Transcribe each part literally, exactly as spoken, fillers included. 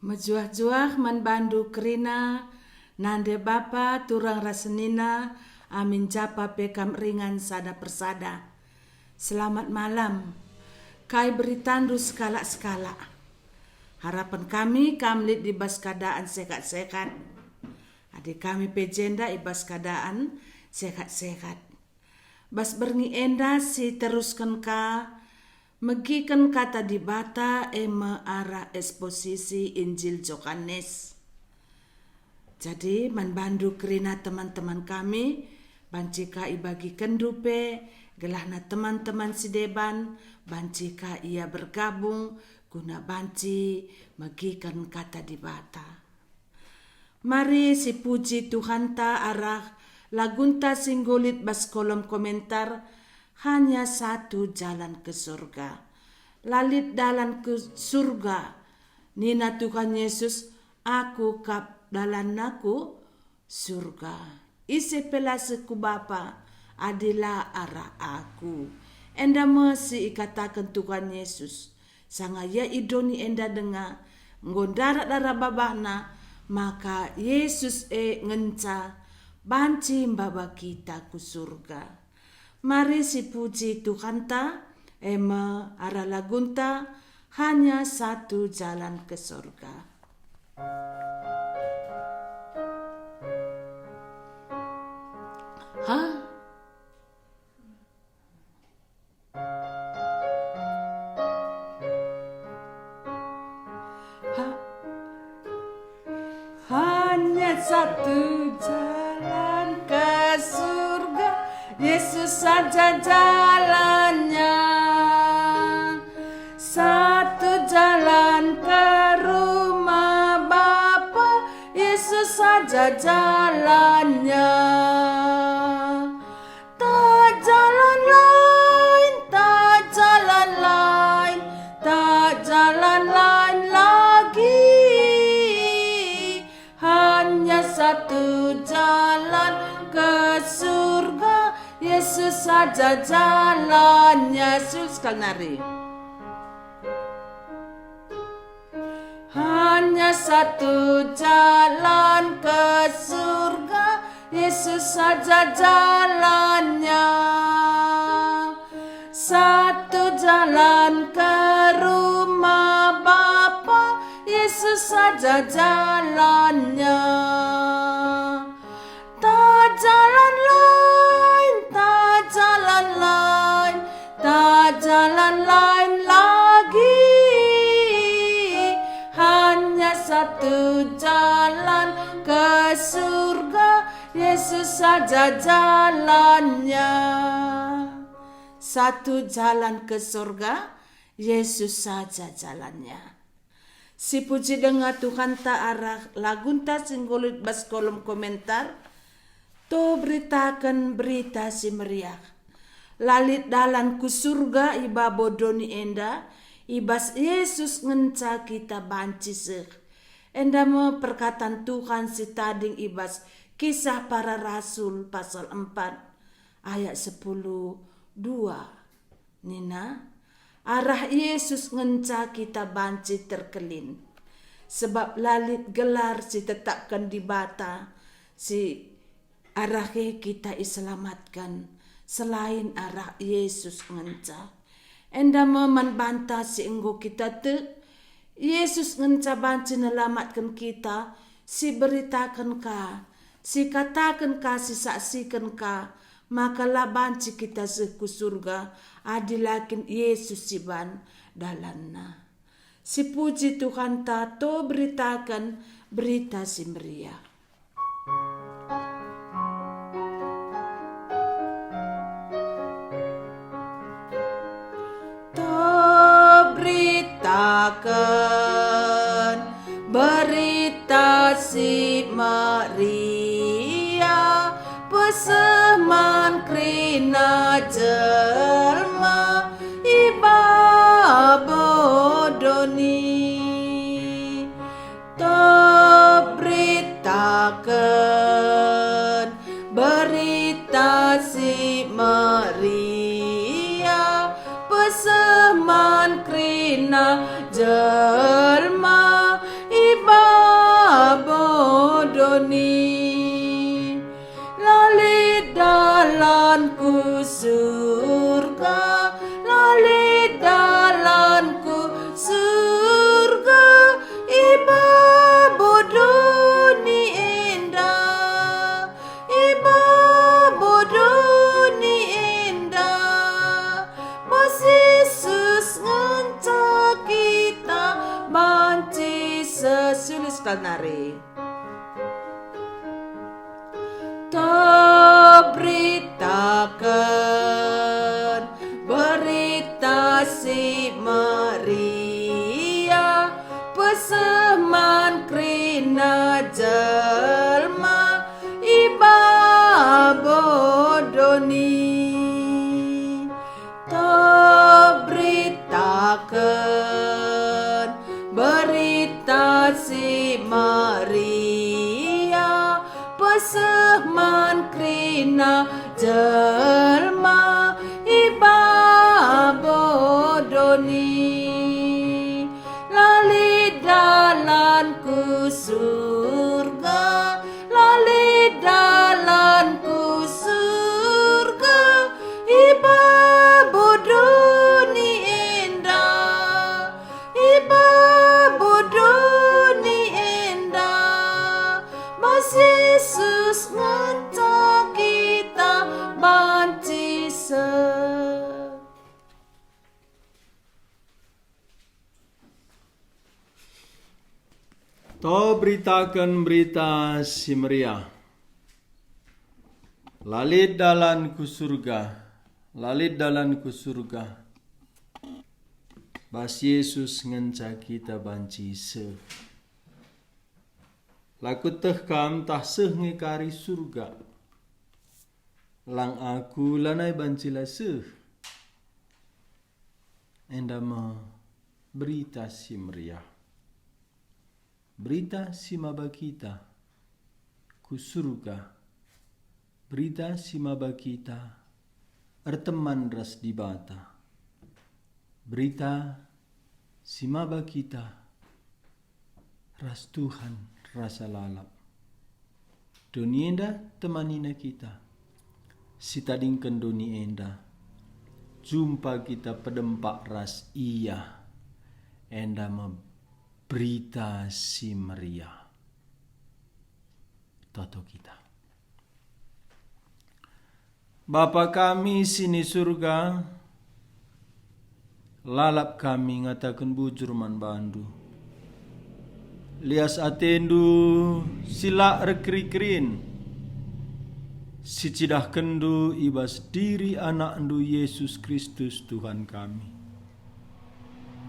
Mejuah-juah man bandu kerina, nande bapa, turang ras senina, amin japa pe kam ringan sada persada. Selamat malam. Kai beritandu sekalak-sekalak? Harapen kami kam lit i bas keadaan sehat-sehat. Adi kami pe jenda i bas keadaan sehat-sehat. Bas berngi enda siterusken ka megiken Kata Dibata, e me arah eksposisi Injil Johanes. Jadi, man bandu kerina teman-teman kami, banci ka ibagikenndu pe, gelahna teman-teman si deban banci ka ia bergabung guna banci megiken Kata Dibata. Mari sipuji Tuhanta arah lagunta si enggo lit bas kolom komentar, "Hanya satu jalan ke surga." La lit dalan ke surga. Nina Tuhan Yesus, "Aku kap dalanna ku surga. Ise pe la seh ku Bapa, adi la arah Aku." Enda me si ikataken Tuhan Yesus. Sanga ia i doni enda denga, enggo ndarat-ndarat babahna, maka Yesus e ngenca banci maba kita ku surga. Mari sipuji Tuhanta, e me arah lagunta, "Hanya satu jalan ke surga." Ha? Ha-, hanya satu jalan ke surga, Yesus saja jalannya. Satu jalan ke rumah Bapa, Yesus saja jalannya. Tak jalan lain, tak jalan lain, tak jalan lain lagi. Hanya satu jalan ke surga, Yesus saja jalannya. Sul sekali nari. Hanya satu jalan ke surga, Yesus saja jalannya. Satu jalan ke rumah Bapa, Yesus saja jalannya. Tak jalan lain, tak jalan lain, tak jalan lain lagi. Hanya satu jalan ke surga, Yesus saja jalannya. Satu jalan ke surga, Yesus saja jalannya. Sipuji denga Tuhanta arah lagunta si enggo lit bas kolom komentar, "To beritaken Berita Si Meriah." La lit dalan ku surga i babo doni enda, i bas Yesus ngenca kita banci seh. Enda me perkataan Tuhan si tading i bas Kisah Para Rasul pasal empat ayat sepuluh dua. Nina, "Arah Yesus ngenca kita banci terkelin, sebab la lit gelar si tetapken Dibata si arah e kita iselamatken selain arah Yesus ngenca." Enda me man banta si enggo kita tek, Yesus ngenca banci nelamatken kita, si beritaken ka, si kataken ka, si saksiken ka, maka la banci kita seh ku surga adi la kin Yesus si ban dalanna. Sipuji Tuhanta, to beritaken Berita Si Meriah. To beritaken Berita Si Meriah, peseh man kerina jelma i babo doni. To beritaken Berita Si Meriah, peseh man kerina jelma i Seh sulis kal nari. To beritaken Berita Si Meriah, peseh man kerina jelma i babo doni. To beritaken Berita Si Meriah, peseh man kerina jelma i babo doni. La lit dalan ku Surga, la lit dalan ku Surga, i babo doni enda, i babo doni enda, bas Jesus ngenca kita banci seh. To beritaken Berita Si Meriah. La lit dalan ku Surga, la lit dalan ku Surga, bas Jesus ngenca kita banci seh. La kueteh kam ntah seh nge kari Surga. Lang aku lanai banci la seh. Enda me Berita Si Meriah. Berita si maba kita ku Surga. Berita si maba kita erteman ras Dibata. Berita si maba kita ras Tuhan rasa lalap. Doni enda temanina kita, sitadingken doni enda, jumpa kita pedempak ras Ia, enda me Berita Si Meriah. Toto kita. Bapa kami si ni Surga, lalap kami ngataken bujur man bandu. Lias atendu si la erkeri-kerin, si cidahkenndu i bas diri AnakNdu Jesus Kristus Tuhan kami.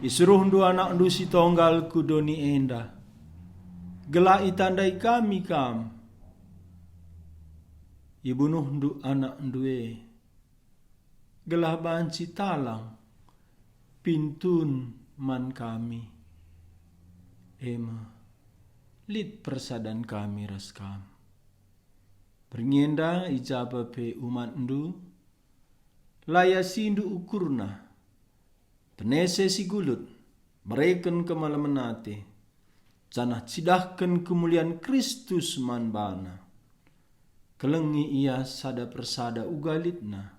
Isuruhndu AnakNdu si Tonggal ku doni enda, gelah itandai kami Kam. IbunuhNdu AnakNdu e, gelah banci talang pintun man kami, e me, lit persadan kami ras Kam. Berngi enda i japa pe umatNdu, la iasindu ukurna, penese si gulut, mereken kemalemen ate, janah cidahken kemulian Kristus man bana. Kelengi ia sada persada uga litna.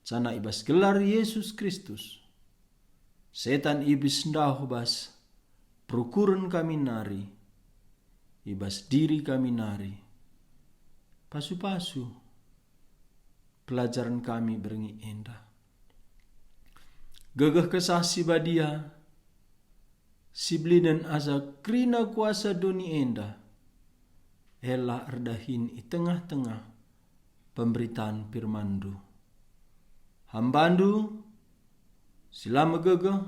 Janah i bas gelar Yesus Kristus, setan iblis ndauh bas perukuren kami nari, i bas diri kami nari. Pasu-pasu pelajaren kami berngi enda. Gegeh Kesah Si Badia, si belinen asa kerina kuasa doni enda, e la erdahin i tengah-tengah pemberitan firmanNdu. HambaNdu si la megegeh,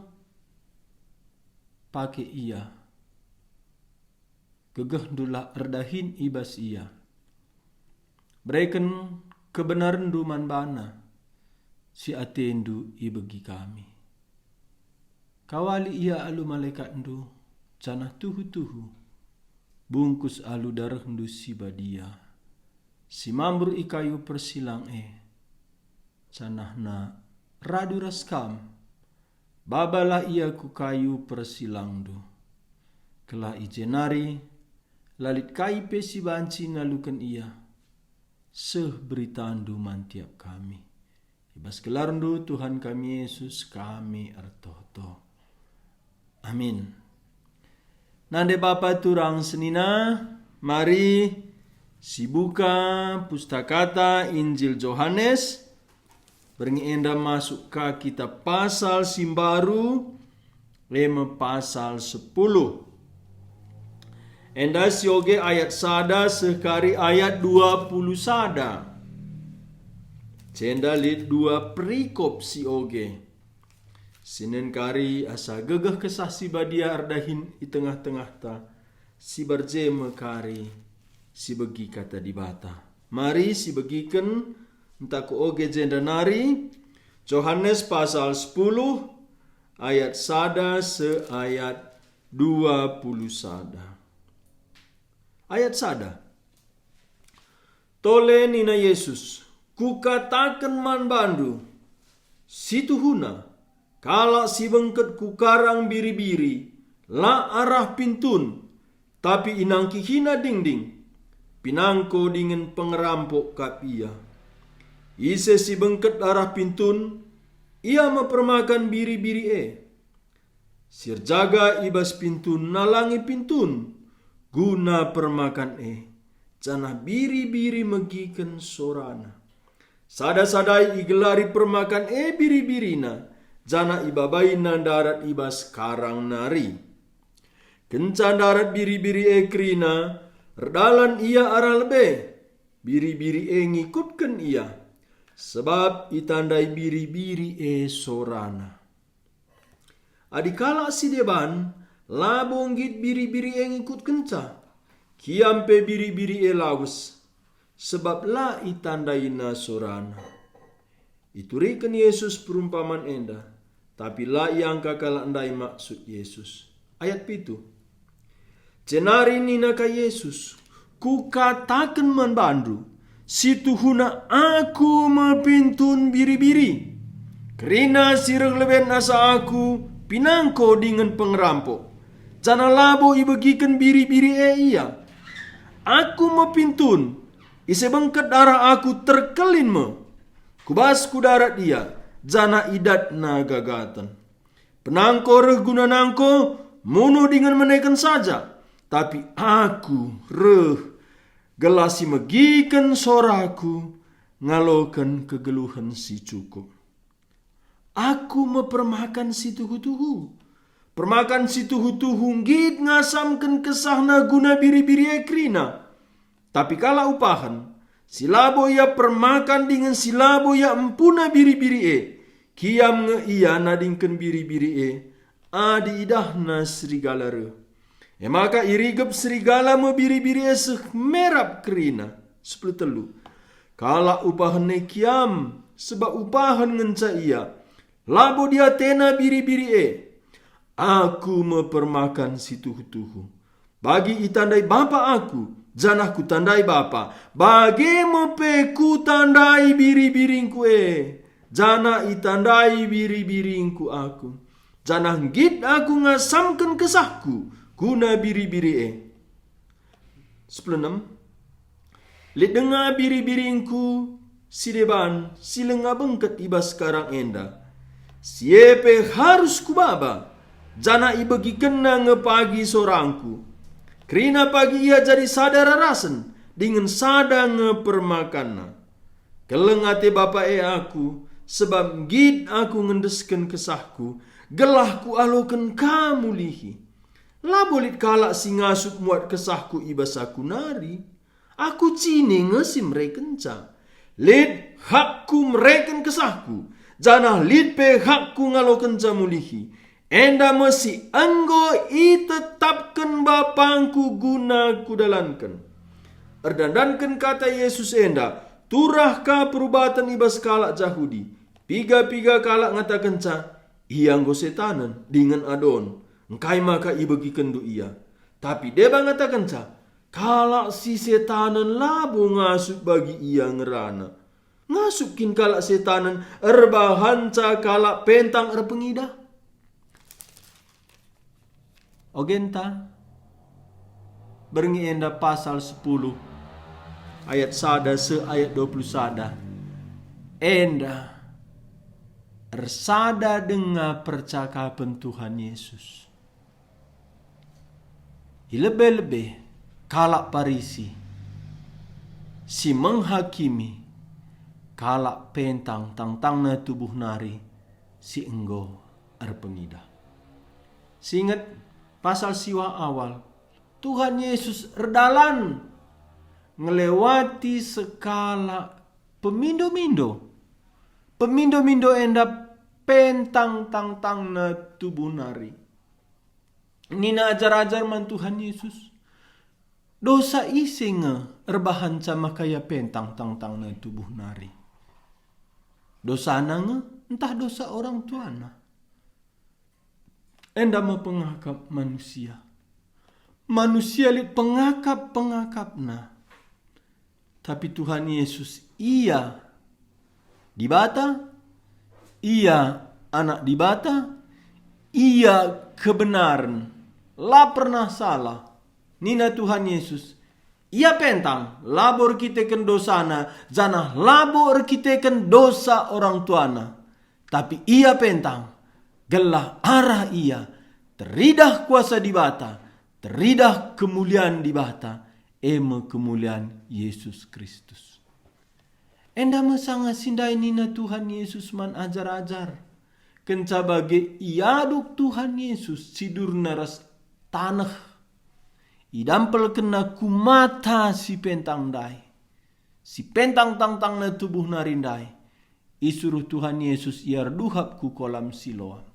pake ia. GegehNdu la erdahin i bas ia. Bereken kebenarenNdu man bana, si atendu ibegi kami. Kawali ia alu malekatNdu, janah tuhu-tuhu bungkus alu darehNdu si badia, si mambur i kayu persilang e, janahna radu ras Kam. Babalah ia ku kayu persilangndu, gelah i je nari la lit kai pe si banci naluken ia. Seh beritandu man tiap kami. I bas gelarNdu, Tuhan kami Yesus, kami ertoto. Amin. Nande bapa turang senina, mari sibuka pustakata Injil Johanes. Berngi enda masuk ka kita pasal si mbaru, e me pasal sepuluh. Enda sioge ayat sada seh kari ayat dua puluh sada. Jenda lit dua perikop sioge. Sinen kari asa gegeh Kesah Si Badia erdahin i tengah-tengahta, si bage me kari sibegi Kata Dibata. Mari sibegiken ntah ku oge jenda nari, Johanes pasal sepuluh ayat sada seh ayat dua puluh sada. Ayat sada. Tole nina Jesus, "Kukataken man bandu, situhuna, kalak si bengket ku karang biri-biri, la arah pintun, tapi inangkihina dingding, pinangko dingen pengerampok kap ia. Ise si bengket arah pintun, ia me permakan biri-biri e. Si erjaga i bas pintun nalangi pintun guna permakan e, janah biri-biri megiken sorana. Sada-sadai igelari permakan e biri-birina, janah ibabaina ndarat i bas karang nari. Kenca ndarat biri-biri e kerina, erdalan ia arah lebe. Biri-biri e ngikutken ia, sebab itandai biri-biri e sorana." Adi kalak si deban, labo nggit biri-biri e ngikutkenca. Kiam pe biri-biri e lawes, sebab la itandaina sorana. Ituriken Jesus perumpaman enda, tapi la iangka kalak ndai maksud Jesus. Ayat pitu. Jenari nina ka Jesus, "Kukataken man bandu, situhuna Aku me pintun biri-biri. Kerina si reh leben asa Aku pinangko dingen pengerampok, janah labo ibegiken biri-biri e ia. Aku me pintun, ise bengket arah Aku terkelin me. Ku bas ku darat ia, janah idatna gagaten. Penangko reh guna nangko, munuh dingen meneken saja, tapi Aku reh gelah si megiken soraKu ngaloken kegeluhen si cukup. Aku me permakan si tuhu-tuhu. Permakan si tuhu-tuhu nggit ngasamken kesahna guna biri-biri e kerina. Tapi kalak upahen, si labo ia permakan dingen si labo ia empuna biri-biri e, kiam nge ia nadingken biri-biri e, adi idahna serigala reh. E maka irigep serigala me biri-biri e seh merap kerina." Sepuluh telu. Kalak upahen e kiam, sebab upahen ngenca ia. Labo diatena biri-biri e. Aku me permakan si tuhu-tuhu. Bagi itandai Bapa Aku, janah Kutandai Bapa, bage me pe Kutandai biri-biringKu e, janah itandai biri-biringKu Aku. Janah nggit Aku ngasamken kesahKu guna biri-biri e. Sepuluh enem. Lit denga biri-biringKu si deban si langa bengket i bas karang enda. Si e pe harus Kubaba, janah ibegikenna nge pagi sorangKu. Kerina pagi ia jadi sada rarasen dingen sada nge permakanna. Keleng ate Bapa e Aku, sebab nggit Aku ngendesken kesahKu, gelah Kualoken ka mulihi. Labo lit kalak si ngasup muat kesahKu i bas Aku nari. Aku jine nge si merekenca. Lit hakKu mereken kesahKu, janah lit pe hakKu ngalokenca mulihi. Enda me si enggo itetapken BapangKu guna Kudalanken. Erdandanken kata Jesus enda, turah ka perubaten i bas kalak Jahudi. Piga-piga kalak ngatakenca, "Ia enggo setanen dingen adon, engkai maka ibegikenndu ia?" Tapi deba ngatakenca, "Kalak si setanen labo ngasup bagi ia ngerana. Ngasup kin kalak setanen erbahanca kalak pentang erpengidah?" Ogenta, berngi enda pasal sepuluh ayat sada seh ayat dua puluh sada. Enda ersada denga percakapen Tuhan Yesus. I lebe-lebe kalak Parisi si menghakimi kalak pentang tangtangna tubuh nari si enggo erpengidah. Singet pasal siwah awal, Tuhan Yesus erdalan ngelewati sekalak pemindo-mindo. Pemindo-mindo enda pentang tangtangna tubuh nari. Nina ajar-ajar man Tuhan Yesus, "Dosa ise nge erbahanca maka ia pentang tangtangna tubuh nari? Dosana nge ntah dosa orang tuana?" Enda me pengakap manusia. Manusia lit pengakap-pengakapna. Tapi Tuhan Yesus, Ia Dibata, Ia Anak Dibata, Ia kebenaren, la pernah salah. Nina Tuhan Yesus, Ia pentang, labo erkiteken dosana, janah labo erkiteken dosa orang tuana. Tapi Ia pentang, gelah arah Ia teridah kuasa Dibata, teridah kemulian Dibata, e me kemulian Yesus Kristus. Enda me sanga si ndai nina Tuhan Yesus man ajar-ajar, kenca bage iaduk Tuhan Yesus cidurna ras taneh, idampelkenNa ku mata si pentang ndai, si pentang tangtangna tubuh nari ndai, isuruh Tuhan Yesus Ia erduhap ku kolam Siloam.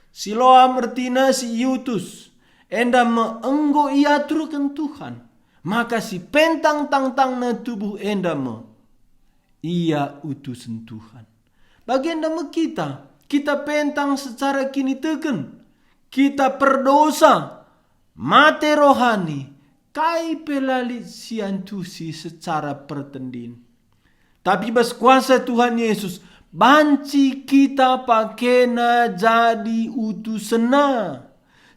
Siloam ertina si iutus, enda me enggo iaturken Tuhan, maka si pentang tangtangna tubuh enda me Ia utusen Tuhan. Bagenda me kita, kita pentang secara kiniteken, kita perdosa, mate rohani, kai pe la lit si iantusi secara pertendin. Tapi bas kuasa Tuhan Yesus, banci kita pakeNa jadi utusenNa,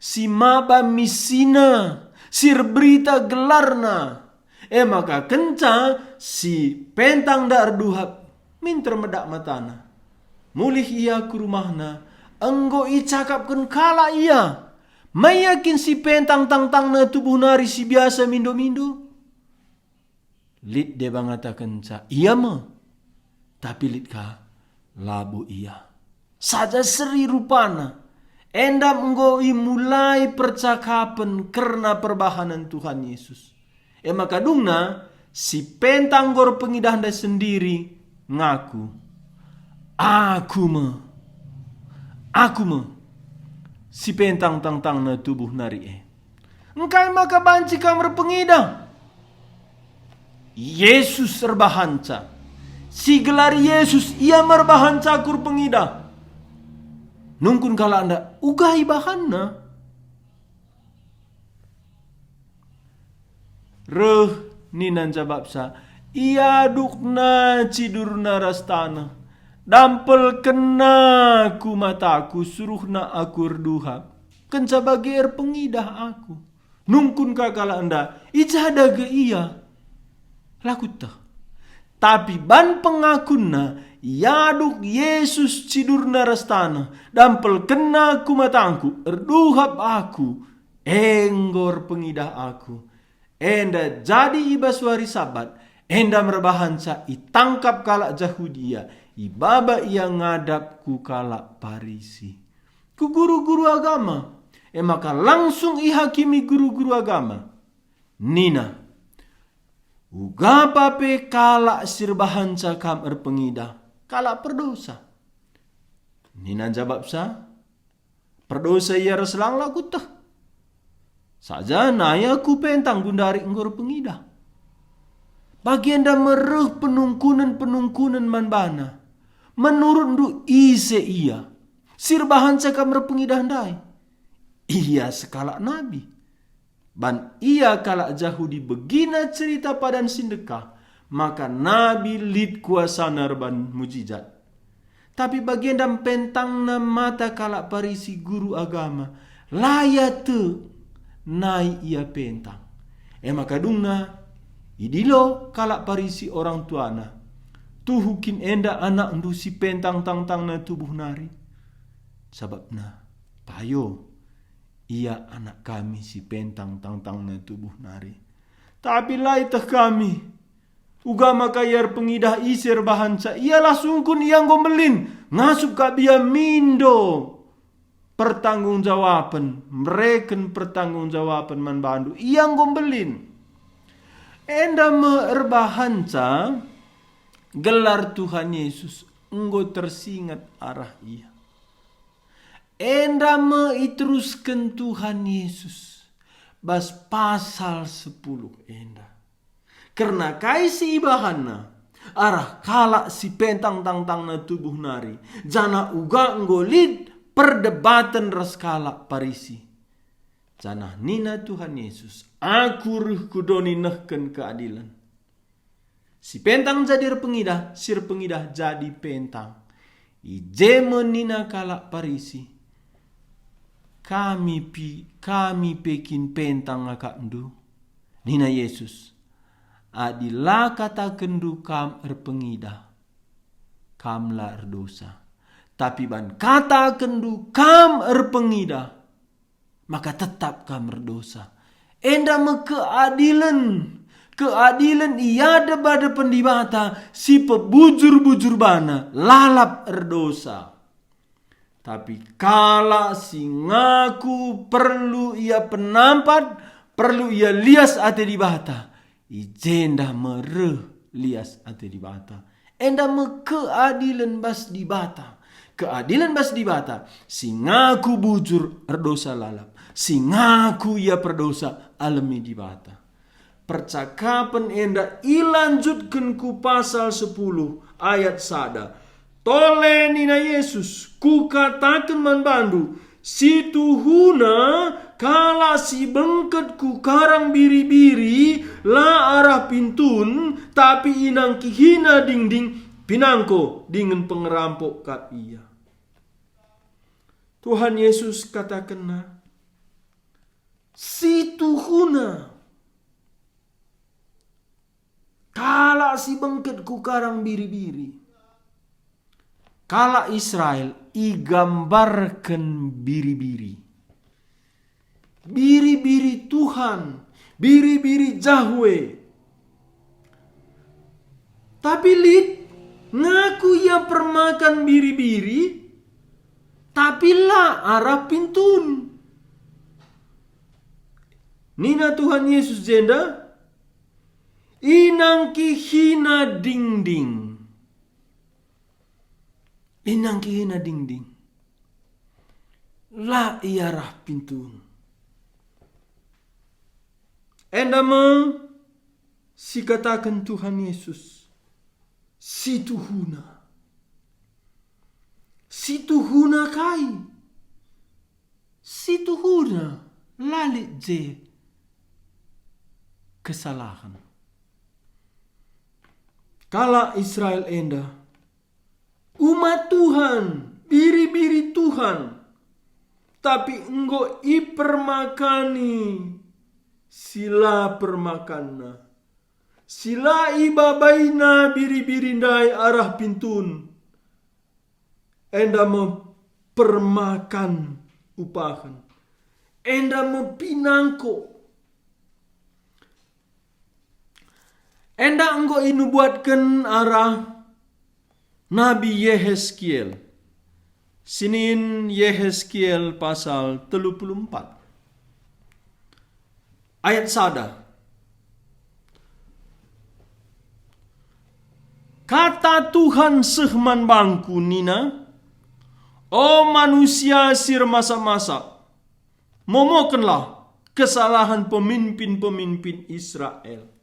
si maba misiNa, si erberita gelarNa. E maka kenca si pentang enda erduhap, minter medak matana. Mulih ia ku rumahna, enggo icakapken kalak ia. Maka kin si pentang tangtangna tubuh nari si biasa mindo-mindo? Lit deba ngatakenca, "Ia me." Tapi lit ka, "Labo ia." Saja seri rupana, enda enggo imulai percakapen kerna perbahanen Tuhan Yesus. E maka dungna, si pentang enggo erpengidah ndai sendiri ngaku, "Aku me, aku me, si pentang tangtangna tubuh nari e." Engkai maka banci kam erpengidah? Yesus erbahanca. Si gelar Yesus, Ia me erbahanca aku erpengidah. Nungkun kalak enda, "Uga ibahanNa?" Reh, nina njabapsa, iadukna cidurna ras taneh, dampelkenna ku mataku, suruhna aku erduhap. Kenca bage erpengidah aku. Nungkun ka kalak enda, "I ja dage ia?" La kueteh. Tapi ban pengakunna, iaduk Yesus cidurna ras taneh, dampelkenna ku matangku, erduhap aku, enggo erpengidah aku. Enda jadi i bas wari Sabat, enda merbahanca itangkap kalak Jahudi ia, ibaba ia ngadap ku kalak Parisi. Ku guru-guru agama. E maka langsung ihakimi guru-guru agama. Nina, "Ugapa pe kalak si erbahanca kam erpengidah, kalak perdosa." Nina njabapsa, "Perdosa ia ras lang la kueteh. Saja nai aku pentang genduari enggo erpengidah." Bagenda me reh penungkunen-penungkunen man bana. "Menurutndu ise ia si erbahanca kam erpengidah ndai?" "Ia sekalak nabi." Ban ia kalak Jahudi begina cerita padan si ndekah, maka nabi lit kuasana erban mujijat. Tapi bagenda mpentangna mata kalak Parisi guru agama, la ia tek nai ia pentang. E maka dungna, idilo kalak Parisi orang tuana, "Tuhu kin enda anakndu si pentang tangtangna tubuh nari?" Sabapna, payo, ia anak kami si pentang tangtangna tubuh nari. Tapi la ieteh kami. Uga maka ia erpengidah ise erbahanca, ia la sungkun ia enggo mbelin, ngasup kap ia mindo. pertanggungjawapen, mereken pertanggungjawapen man bandu. Ia enggo mbelin. Enda me erbahanca gelar Tuhan Yesus enggo tersinget arah Ia. Enda me iterusken Tuhan Yesus bas pasal sepuluh enda. Kerna kai si ibahanna arah kalak si pentang tangtangna tubuh nari, janah uga enggo lit perdebaten ras kalak Parisi. Janah nina Tuhan Yesus, "Aku reh ku doni nehken keadilen." Si pentang jadi erpengidah, si erpengidah jadi pentang. I je me nina kalak Parisi, "Kami pi-, kami pe kin pentang akapndu?" Nina Yesus, "Adi la katakenndu kam erpengidah, kam la erdosa. Tapi ban katakenndu kam erpengidah, maka tetap kam erdosa." Enda me keadilen, keadilen i adepen Dibata si pebujur-bujur bana, lalap erdosa. Tapi kalak si ngaku perlu ia penampat, perlu ia lias ate Dibata, i jenda me reh lias ate Dibata. Enda me keadilen bas Dibata. Keadilen bas Dibata, si ngaku bujur erdosa lalap, si ngaku ia perdosa alemi Dibata. Percakapen enda ilanjutken ku pasal sepuluh ayat sada. Tole nina Yesus, "Kukataken man bandu, si tuhuna kalak si bengket ku karang biri-biri la arah pintun, tapi inangkihina dingding, pinangko dingen pengerampok kap ia." Tuhan Yesus katakenna, "Si tuhuna kalak si bengket ku karang biri-biri." Kalak Israel igambarken biri-biri. Biri-biri Tuhan, biri-biri Jahwe. Tapi lit ngaku ia permakan biri-biri, tapi la arah pintun. Nina Tuhan Yesus jenda, "Inangkihina dingding." Inangkihina dingding. La ia arah pintun. Enda me si kataken Tuhan Yesus, si tuhuna. Si tuhuna kai? Si tuhuna la lit je kesalahen. Kalak Israel enda umat Tuhan, biri-biri Tuhan, tapi enggo ipermakani si la permakanna, si la ibabaina biri-biri ndai arah pintun, enda me permakan upahen, enda me pinangko. Enda enggo inubuatken arah Nabi Yehezkiel. Sinin Yehezkiel pasal telu puluh empat ayat sada. Kata Tuhan seh man bangku nina, "O manusia si ermasap-masap, momokenlah kesalahen pemimpin-pemimpin Israel."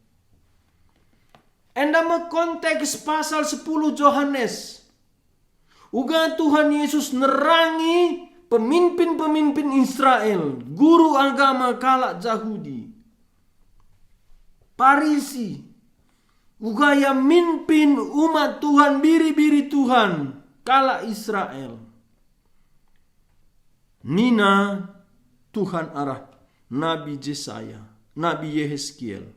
Enda me konteks pasal sepuluh Johanes. Uga Tuhan Yesus nerangi pemimpin-pemimpin Israel, guru agama kalak Jahudi, Parisi, uga ia mimpin umat Tuhan, biri-biri Tuhan, kalak Israel. Nina Tuhan arah Nabi Jesaya, Nabi Yehezkiel,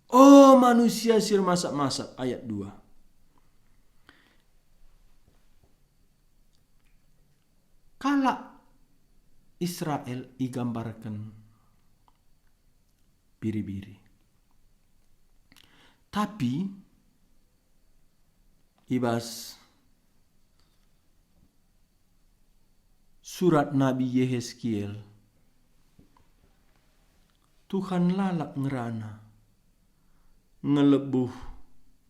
"O manusia si ermasap-masap," ayat dua. Kalak Israel igambarken biri-biri. Tapi i bas Surat Nabi Yehezkiel. Tuhan lalap ngerana, ngelebuh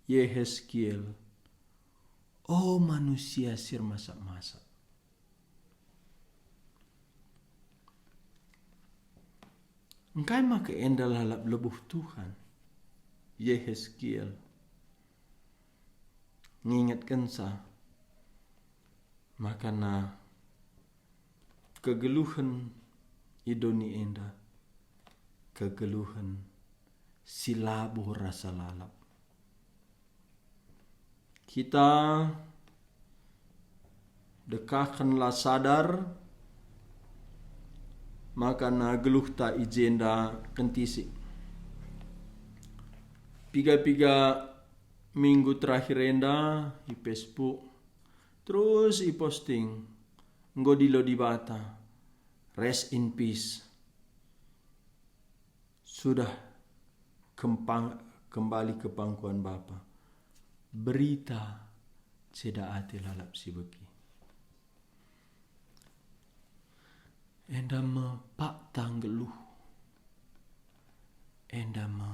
Yehezkiel, "O manusia si ermasap-masap." Engkai maka enda lalap lebuh Tuhan? Yehezkiel ngingetkenca maka na kegeluhen i doni enda, kegeluhen si labo rasa lalap. Kita dekahken la sadar maka na geluhta i jenda kentisik. Piga-piga minggu terakhir enda i Facebook terus iposting, "Enggo dilo Dibata, rest in peace." Sudah kempang-, kembali ke pangkuan Bapa. Berita ceda ate lalap sibegi. Enda me pakta nggeluh. Enda me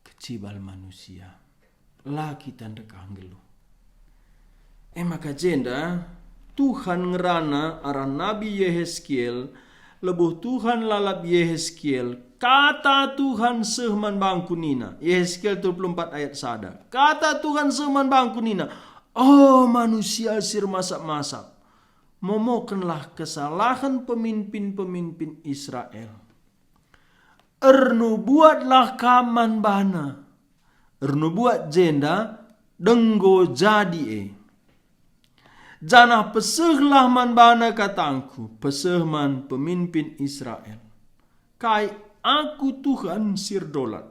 kecibal manusia. La kita ndekah nggeluh. E maka jenda, Tuhan ngerana arah Nabi Yehezkiel, lebuh Tuhan lalap Yehezkiel, kata Tuhan seh man bangku nina, Yehezkiel telu puluh empat ayat sada, kata Tuhan seh man bangku nina, "O manusia si ermasap-masap, momokenlah kesalahen peminpin-peminpin Israel. Ernubuatlah kam man bana." Ernubuat jenda denggo jadi e. "Janah pesehlah man bana katangku, peseh man peminpin Israel. Kai Aku Tuhan si erdolat."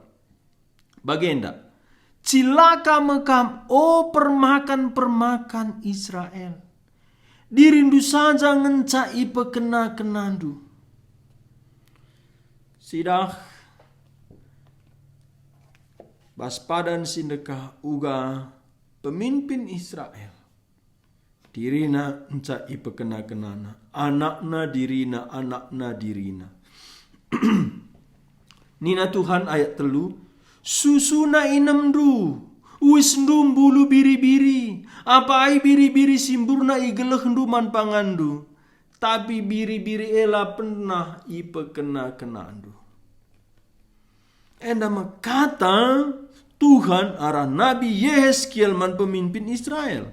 Bagenda, cilaka me kam, o permakan-permakan Israel. Dirindu saja ngenca ipekena-kenandu. Sidah bas padan si ndekah uga peminpin Israel. Dirina ngenca ipekena-kenana, anakna dirina, anakna dirina. Nina Tuhan, ayat telu, "Susuna inemndu, uisndu mbulu biri-biri, apai biri-biri si mburna igelehndu man panganndu, tapi biri-biri e la pernah ipekena-kenandu." Enda me kata Tuhan arah Nabi Yehezkiel man peminpin Israel.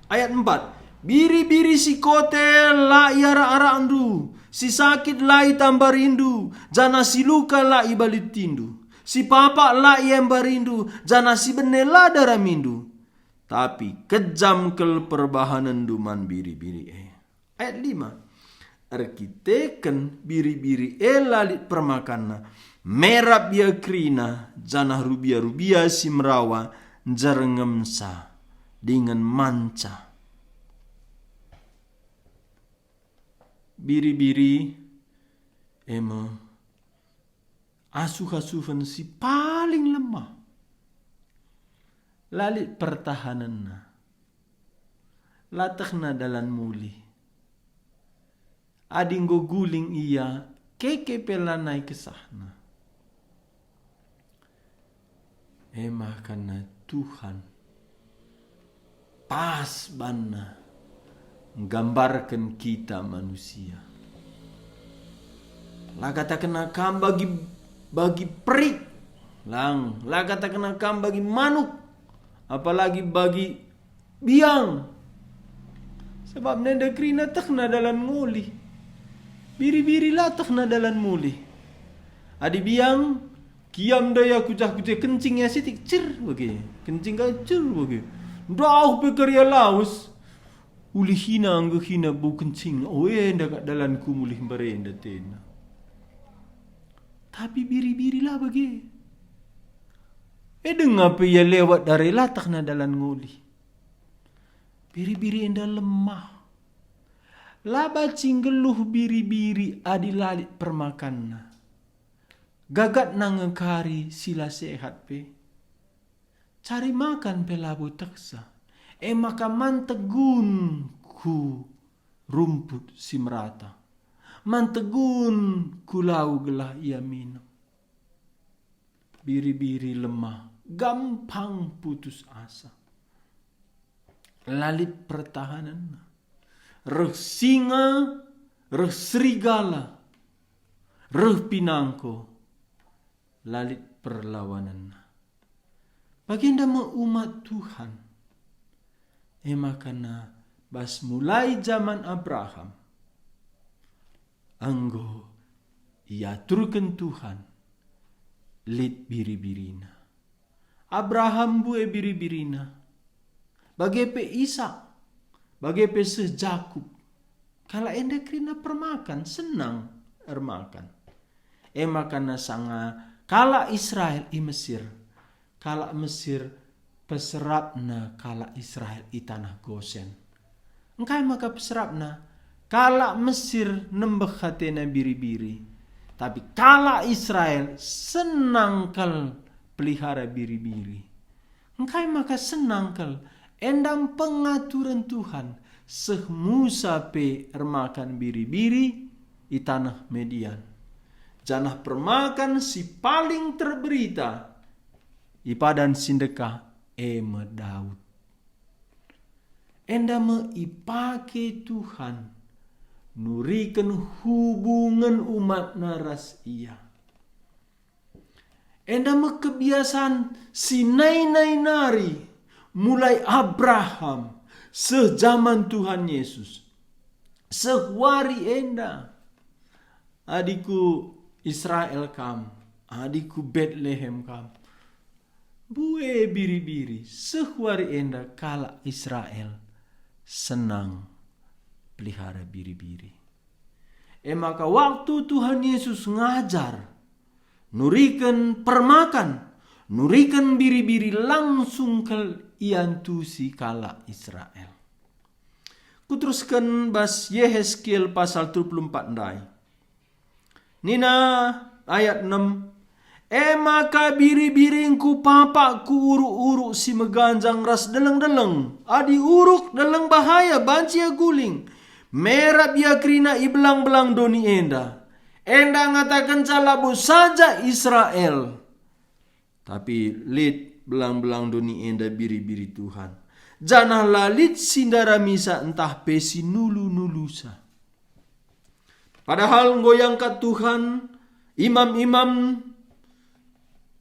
Ayat empat, "Biri-biri si kote la iarak-arakndu, si sakit la itambarindu, janah si luka la ibalitindu, si papak la iembarindu, janah si bene la daramindu. Tapi kejam kal perbahanenndu man biri-biri e." Ayat lima, "Erkiteken biri-biri e la lit permakanna, merap ia kerina, janah rubia-rubia si merawa njerengkemsa dingen manca." Biri-biri e me asuh-asuhen si paling lemah. La lit pertahanenna. La tehna dalan mulih. Adi enggo guling ia, keke pe lanai kesahna. E maka Tuhan pas banna nggambarken kita manusia. La katakenna kam bagi, bagi perik, lang, la katakenna kam bagi manuk, apalagi bagi biang. Sebab enda kerina tehna dalan ngulih. Biri-biri la tehna dalan mulih. Adi biang, kiam ndai aku jah kuje kencing ia sitik, cer bage. Kencing ka cer bage. Ndauh pe kari ia lawes. Ulihina enggo hina bau kencing. O, enda kap dalanku mulih mbarenda tena. Tapi biri-biri la bage. E denga pe ia lewat dare la tehna dalan ngulih. Biri-biri enda lemah. La banci nggeluh biri-biri adi la lit permakanna. Gagatna nge kari si la sehat pe. Cari makan pe labo teksa. E maka man tegunku rumput si merata. Man tegun ku lau gelah ia minem. Biri-biri lemah, gampang putus asa. La lit pertahanenna. Reh singa, reh serigala, reh pinangko, la lit perlawanenna. Bagenda me umat Tuhan. E maka bas mulai jaman Abraham, enggo iaturken Tuhan lit biri-birina. Abraham mbue biri-birina, bage pe Isak, bage pe seh Jakup. Kalak enda kerina permakan, senang ermakan. E maka sanga kalak Israel i Mesir, kalak Mesir peserapna kalak Israel i taneh Gosen. Engkai maka peserapna? Kalak Mesir nembeh atena biri-biri, tapi kalak Israel senang kal pelihara biri-biri. Engkai maka senang kal? Enda pengaturen Tuhan, seh Musa pe ermakan biri-biri i taneh Midian. Janah permakan si paling terberita i padan si ndekah e me Daud. Enda me ipake Tuhan nuriken hubungen umatna ras Ia. Enda me kebiasan si nai-nai nari, mulai Abraham seh jaman Tuhan Yesus, seh wari enda. Adi ku Israel kam, adi ku Betlehem kam, mbue biri-biri, seh wari enda kalak Israel senang pelihara biri-biri. E maka waktu Tuhan Yesus ngajar, nuriken permakan, nuriken biri-biri, langsung kal iantusi kalak Israel. Kuterusken bas Yehezkiel pasal telu puluh empat ndai. Nina ayat enem, "E maka biri-biringku papak ku uruk-uruk si meganjang ras deleng-deleng. Adi uruk deleng bahaya banci ia guling. Merap ia kerina i belang-belang doni enda." Enda ngatakenca labo saja Israel, tapi lit belang-belang doni enda biri-biri Tuhan, janah la lit si ndaramisa ntah pe si nulu-nulusa. Padahal enggo iangkat Tuhan imam-imam,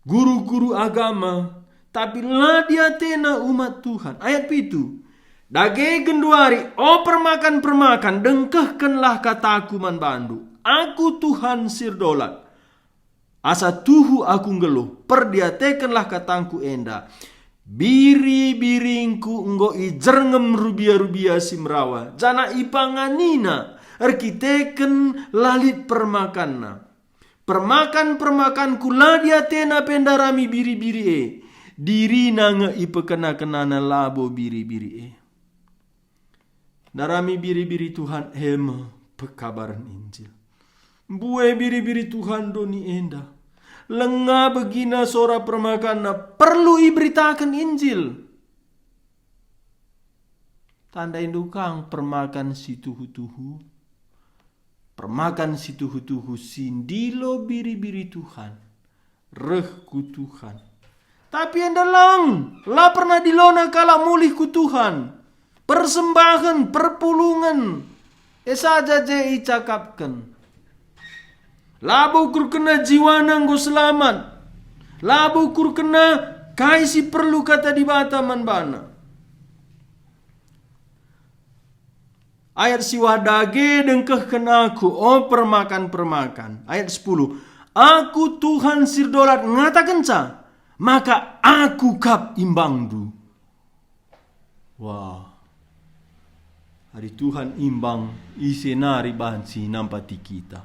guru-guru agama, tapi la diatena umat Tuhan. Ayat pitu, "Dage genduari, o permakan-permakan, dengkehkenlah kataku man bandu. Aku Tuhan si erdolat. Asa tuhu Aku nggeluh, perdiatekenlah katangKu enda. Biri-biringKu enggo ijerngem rubia-rubia si merawa, janah ipanganina erkiteken la lit permakanna. Permakan-permakanKu la diatena pe ndarami biri-biri e, dirina nge ipekena-kenana labo biri-biri e." Ndarami biri-biri Tuhan e me pekabaren Injil. Mbue biri-biri Tuhan doni enda. Langa begina sora permakanna, perlu iberitaken Injil. Tandai ndukang permakan si tuhu-tuhu. Permakan si tuhu-tuhu si ndilo biri-biri Tuhan reh ku Tuhan. Tapi enda lang, la pernah dilona kalak mulih ku Tuhan. Persembahen, perpulungen, e saja je icakapken. Labo ukurkenna jiwana enggo selamat. Labo ukurkenna kai si perlu Kata Dibata man bana. Ayat siwah, "Dage dengkehken Aku, o permakan-permakan." Ayat sepuluh, "Aku Tuhan si erdolat ngatakenca, maka Aku kap imbangndu." Wah, adi Tuhan imbang, ise nari banci nampati kita?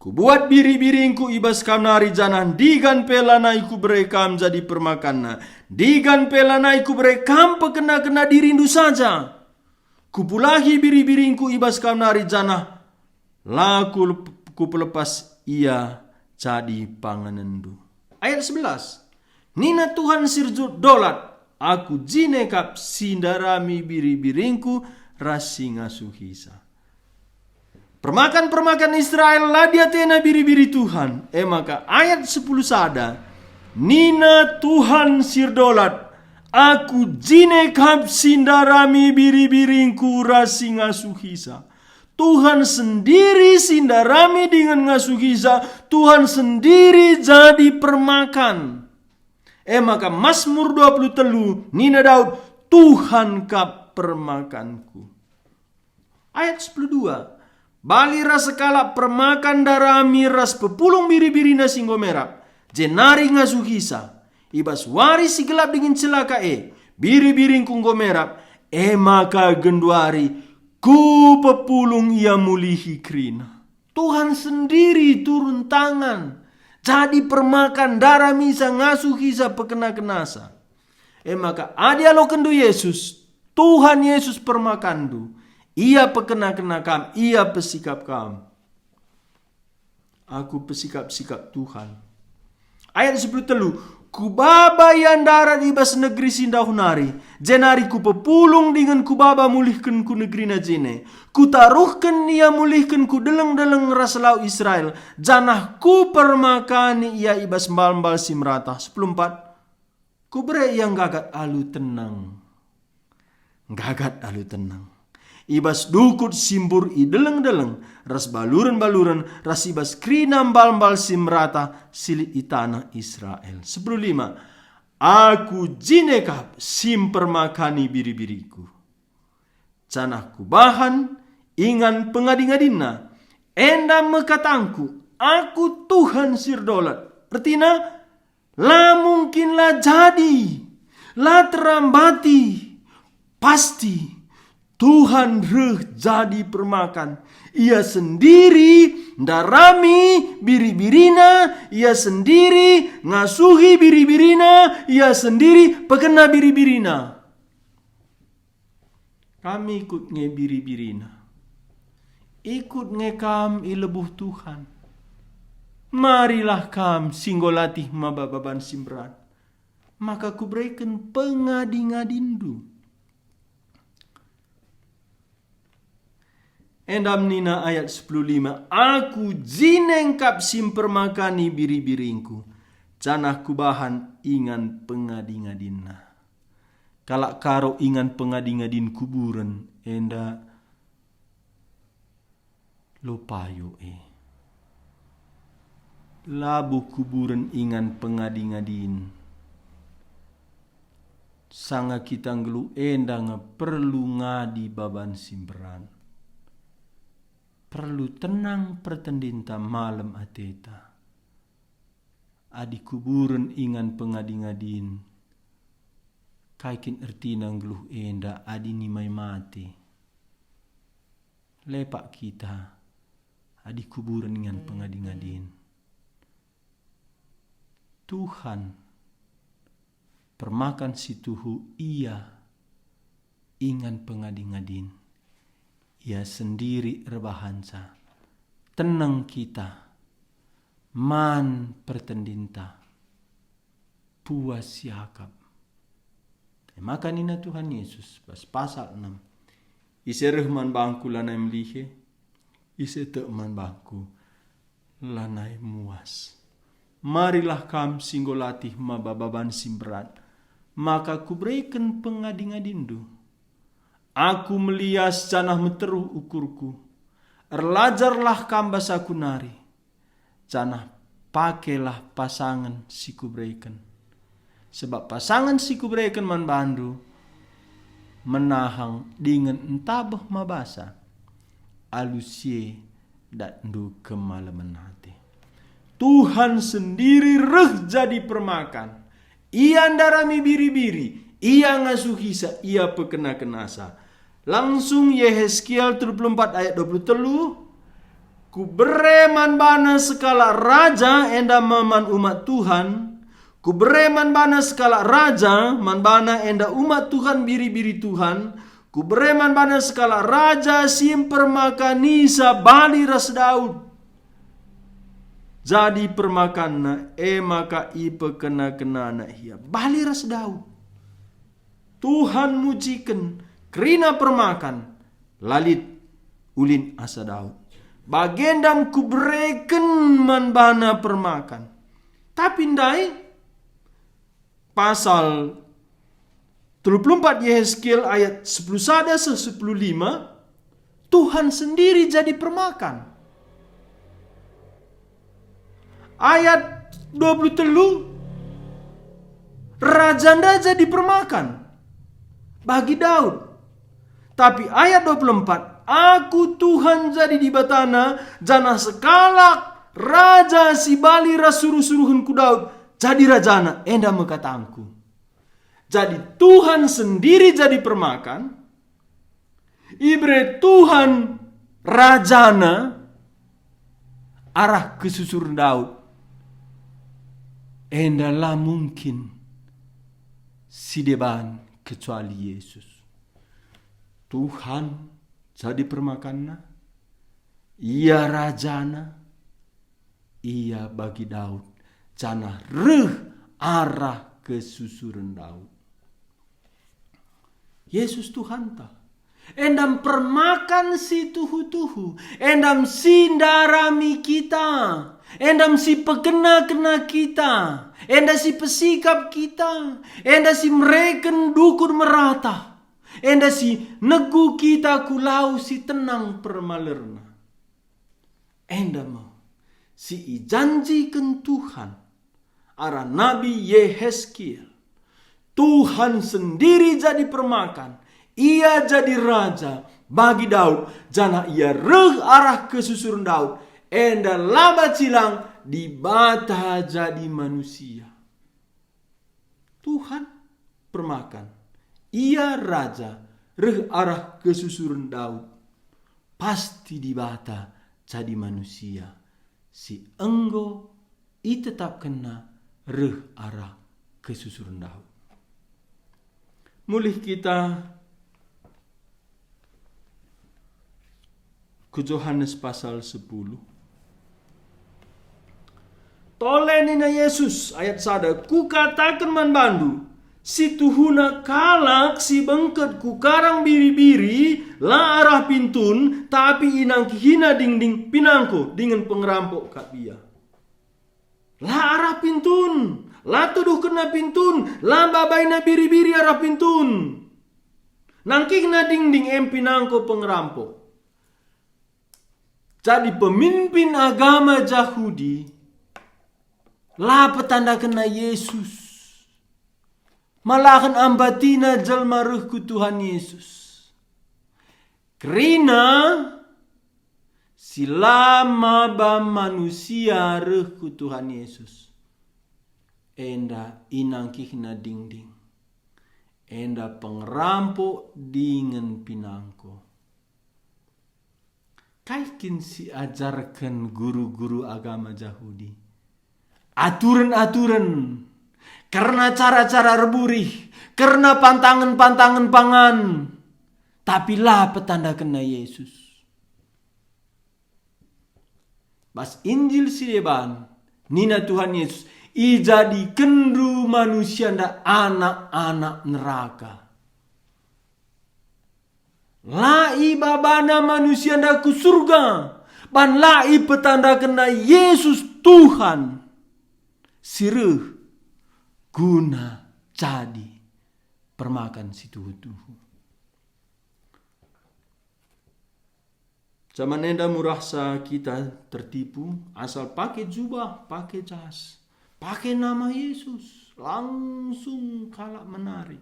"Kubuat biri-biringKu i bas kam nari, janah ndigan pe lanai Kubere kam jadi permakanna, ndigan pe lanai Kubere kam pekena-kena dirindu saja. Kupulahi biri-biringKu i bas kam nari, janah la Ku-, Kupelepas ia jadi panganenndu." Ayat sebelas, nina Tuhan si erdolat, "Aku jine kap si ndarami biri-biringKu ras si ngasuhisa. Permakan-permakan Israel la diatena biri-biri Tuhan. E maka ayat sepuluh sada, nina Tuhan si erdolat, "Aku jine kap si ndarami biri-biringku ras si ngasuhisa." Tuhan sendiri si ndarami dingen ngasuhisa, Tuhan sendiri jadi permakan. E maka Mazmur dua puluh telu nina Daud, "Tuhan kap permakanku." Ayat sepuluh dua, bali ras sekalak permakan ndarami ras pepulung biri-birina si enggo merap, jenari ngasuhisa. I bas wari si gelap dingen celaka e, biri-biringku enggo merap, e maka genduari ku pepulung ia mulihi kerina. Tuhan sendiri turun tangan, jadi permakan, ndaramisa, ngasuhisa, pekena-kenasa. E maka adi alokenndu Yesus, Tuhan Yesus permakanndu, ia pekena-kena kam, ia pesikap kam. Aku pesikap-sikap Tuhan. Ayat sepuluh telu, "Kubaba ia ndarat i bas negeri si ndauh nari, jenari kupepulung dingen kubaba mulihken ku negerina jine. Kutaruhken ia mulihken ku deleng-deleng ras lau Israel, janah kupermakani ia i bas mbal-mbal si merata." Sepuluh empat, kubere ia nggagat alu tenang. Nggagat alu tenang. I bas dukut si mbur i deleng-deleng, ras baluren-baluren, ras i bas kerina mbal-mbal si merata si lit i taneh Israel. Sepuluh lima, "Aku jine kap si mpermakani biri-biriku, janah kubahan ingan pengadi-ngadinna. Enda me katangku, Aku Tuhan si erdolat." Ertina, la mungkin la jadi, la terambati. Pasti Tuhan reh jadi permakan. Ia sendiri ndarami biri-birina, ia sendiri ngasuhi biri-birina, ia sendiri pekena biri-birina. Kam ikut nge biri-birina. Ikut nge kam i lebuh Tuhan. Marilah kam si enggo latih maba baban si mberat, maka kubereken pengadi-ngadindu. Enda nina ayat sepuluh lima, "Aku jine kap si mpermakani biri-biringku, janah kubahan ingan pengadi-ngadinna." Kalak Karo ingan pengadi-ngadin kuburen enda lo payo e. Labo kuburen ingan pengadi-ngadin. Sanga kita nggeluh enda nge perlu ngadi baban si mberat. Perlu tenang pertendinta, malem ateta. Adi kuburen ingan pengadi-ngadin, kai kin ertina nggeluh enda adi nimai mate? Lepak kita adi kuburen ingan pengadi-ngadin. Tuhan permakan si tuhu, Ia ingan pengadi-ngadin. Ia sendiri erbahanca. Teneng kita man pertendinta. Puas siakap. E maka nina Tuhan Yesus bas pasal enam, "Ise reh man bangKu lanai melihe, ise tek man bangKu lanai muas. Marilah kam si enggo latih maba baban si mberat, maka Kubereken pengadi-ngadindu. Aku melias janah meteruh ukurKu. Erlajarlah kam bas Aku nari, janah pakelah pasangen si Kubereken. Sebab pasangen si Kubereken man bandu menahang dingen ntabeh mabasa, alu si e datndu kemalemen ate." Tuhan sendiri reh jadi permakan. Ia ndarami biri-biri, Ia ngasuhisa, Ia pekena-kenasa. Langsung Yehezkiel telu puluh empat ayat dua puluh telu, "Kubere man bana sekalak raja enda me man umat Tuhan, Kubere man bana sekalak raja man bana enda umat Tuhan, biri-biri Tuhan, Kubere man bana sekalak raja si mpermakanisa bali ras Daud." Jadi permakanna, e maka ipekena-kenana ia bali ras Daud. Tuhan mujiken kerina permakan, La lit ulin asa Daud. Bagenda kubereken man bana permakan. Tapi ndai, pasal telu puluh empat Yehezkiel ayat sepuluh sada seh sepuluh lima, Tuhan sendiri jadi permakan. Ayat dua puluh telu, raja enda jadi permakan bagi Daud. Tapi ayat dua puluh empat, "Aku Tuhan jadi Dibatana, janah sekalak raja si bali ras suruh-suruhenku Daud jadi rajana, enda me katangku." Jadi Tuhan sendiri jadi permakan, ibere Tuhan rajana arah kesusuren Daud. Enda la mungkin si deban kecuali Yesus. Tuhan jadi permakanna, Ia rajana, Ia bagi Daud, janah reh arah kesusuren Daud. Yesus Tuhanta. Enda me permakan si tuhu-tuhu, enda me si ndarami kita, enda me si pekena-kena kita, enda si pesikap kita, enda si mereken dukun merata, enda si negu kita ku lau si tenang permalerna. Enda me si ijanjiken Tuhan arah Nabi Yehezkiel. Tuhan sendiri jadi permakan, Ia jadi raja bagi Daud, janah Ia reh arah kesusuren Daud, enda la bacilang Dibata jadi manusia. Tuhan permakan, Ia raja, reh arah kesusuren Daud. Pasti Dibata jadi manusia si enggo itetapkenNa reh arah kesusuren Daud. Mulih kita ku Johanes pasal sepuluh. Tole nina Yesus, ayat sada, "Kukataken man bandu, si tuhuna kalak si bengket ku karang biri-biri la arah pintun, tapi inangkihina dingding pinangko dingen pengerampok kap ia." La arah pintun, la tuduhkenna pintun, la babaina biri-biri arah pintun. Nangkihna dingding em pinangko pengerampok. Jadi pemimpin agama Jahudi la petandakenna Yesus. Malahan ambatina jelma reh ku Tuhan Yesus. Kerina si la maba manusia reh ku Tuhan Yesus, enda inangkihna dingding, enda pengerampok dingen pinangko. Kai kin si ajarken guru-guru agama Jahudi? Aturen-aturen, kerna cara-cara erburih, kerna pantangen-pantangen pangan, tapi la petandakenna Yesus. Bas Injil si deban, nina Tuhan Yesus, "Ijadikenndu manusia enda anak-anak neraka." La ibabana manusia enda ku surga, ban la ipetandakenna Yesus Tuhan si reh guna jadi permakan si tuhu-tuhu. Zaman enda murahsa kita tertipu, asal pake jubah, pake jas, pake nama Yesus, langsung kalak menarik.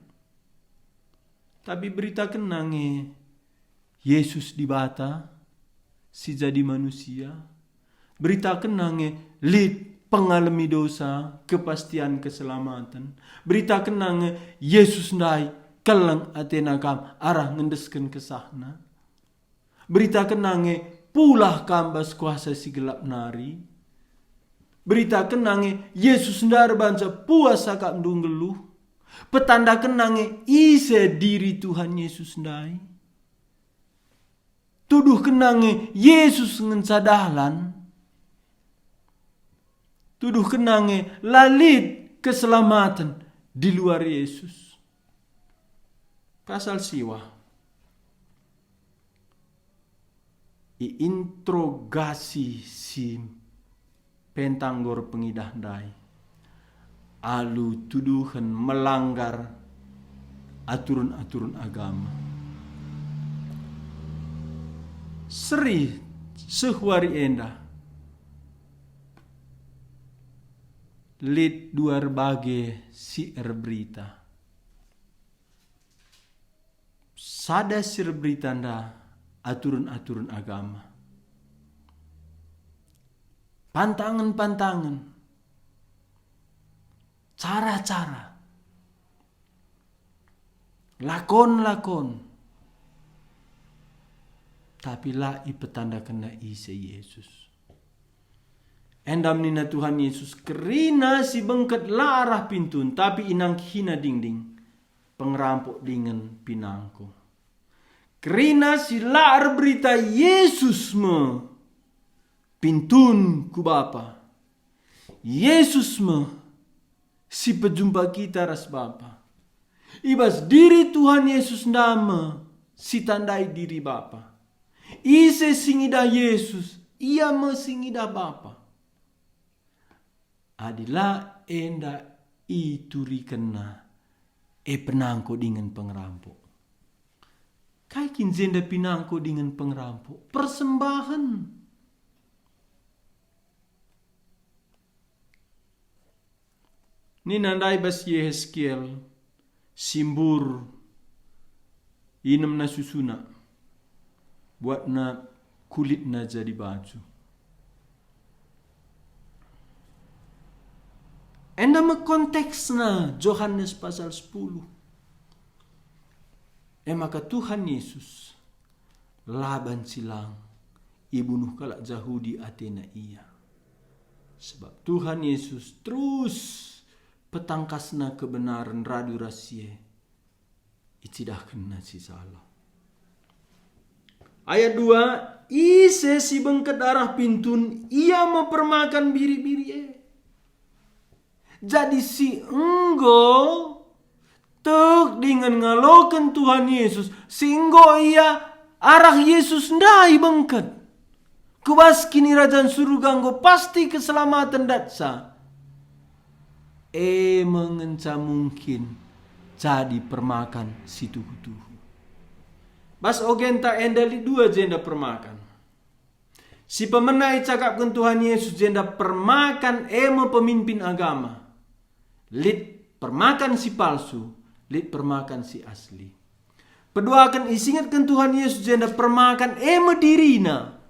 Tapi beritakenna nge Yesus Dibata si jadi manusia, beritakenna nge lit pengalemi dosa, kepastian keselamaten, beritakenna nge Yesus ndai keleng atena kam arah ngendesken kesahna. Beritakenna nge pulah kam bas kuasa si gelap nari. Beritakenna nge Yesus ndai erbanca puas akapndu nggeluh. Petandakenna nge ise diri Tuhan Yesus ndai. Tuduhkenna nge Yesus ngenca dalan. Tuduhkenna nge la lit keselamaten di luar Yesus. Pasal siwah. Iinterogasi si pentanggor pengidah ndai alu tuduhen melanggar aturen-aturen agama. Seri seh wari enda lit dua erbage si erberita. Sada si erberita nda aturen-aturen agama. Pantangen-pantangen, cara-cara, lakon-lakon, tapi la ipetandakenna ise Yesus. Enda nina Tuhan Yesus, "Kerina si bengket la arah pintun, tapi inangkihina dingding, pengerampok dingen pinangko." Kerina si la erberita Yesus me pintun ku Bapa. Yesus me si pejumpa kita ras Bapa. I bas diri Tuhan Yesus nda me si tandai diri Bapa. Ise si ngidah Yesus, ia me si ngidah Bapa. Adi la enda iturikenna, e penangko dingen pengerampok. Kai kin jenda pinangko dingen pengerampok? Persembahen. Nina ndai bas Yehezkiel, si mbur, inemna susuna, buatna kulitna jadi baju. Enda me konteksna Johanes pasal sepuluh. E maka Tuhan Yesus la banci lang ibunuh kalak Jahudi atena ia. Sebab Tuhan Yesus terus petangkasna kebenaren radu ras si e icidahkenna si salah. Ayat dua, "Ise si bengket arah pintun, ia me permakan biri-biri e." Jadi si enggo tek dingen ngaloken Tuhan Yesus, si enggo ia arah Yesus ndai bengket. Ku bas Kinirajan Surga enggo pasti keselamaten datsa. E me ngenca mungkin jadi permakan si tuhu-tuhu. Bas ogenta enda lit dua jenda permakan. Si pemena icakapken Tuhan Yesus jenda permakan e me pemimpin agama. Lit permakan si palsu, lit permakan si asli. Peduaken isingetken Tuhan Yesus jenda permakan e me diriNa.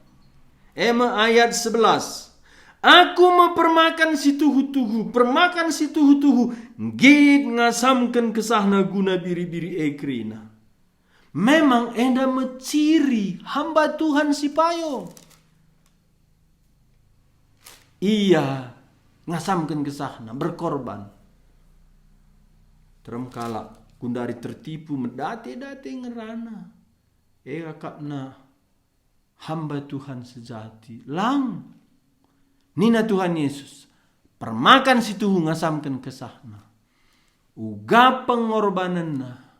E me ayat sebelas, "Aku me permakan si tuhu-tuhu, permakan si tuhu-tuhu, nggit ngasamken kesahna guna biri-biri e," kerina. Memang enda me ciri hamba Tuhan si payo. Ia ngasamken kesahna, berkorban. Terem kalak gundari tertipu, medate-date ngerana. E akapna hamba Tuhan sejati. Lang. Nina Tuhan Yesus, permakan si tuhu ngasamken kesahna. Uga pengorbanenna,